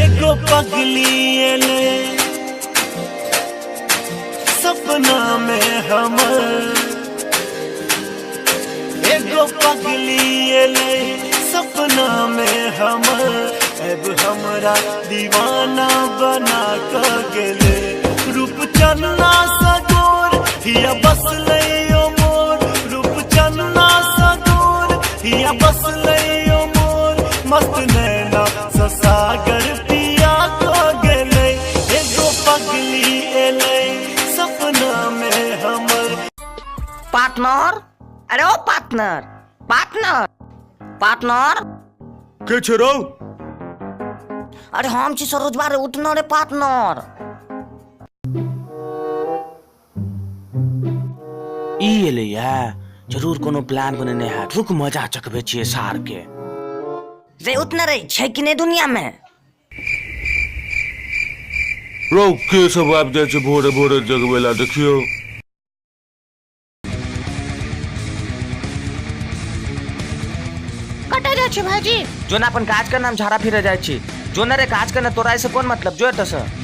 एगो पगली एलै सपना में हमर। एगो पगली एलै सपना में हमर, अब हमरा दीवाना बना क गेलै। रूप चन्ना सगोर हिया बसलै ओ मोर, रूप चन्ना सगोर हिया बसलै ओ मोर, मस्त नैना ससागर पिया क गेलै। एगो पगली एलै सपना में हमर। पार्टनर, अरे ओ पार्टनर, पार्टनर, पार्टनर। के छै रौ? अरे हम छी सरोजबा रे, उठना रे पार्टनर। ई एलैया, जरूर कोनो प्लान बनेने हैत। रुक, मजा चखबै छियै सार के। रे उठना रे, छै कि नहि दुनिया में? रौ के सब आबि जाइ छै भोरे भोरे जगबै ला, देखियौ। कतऽ जाइ छी भाईजी? जो ना अपन काज करना, हम झाड़ा फिरे जाइ छी। जो ना रे काज करना, तोरा ऐसे कोन मतलब, जो एतऽ से।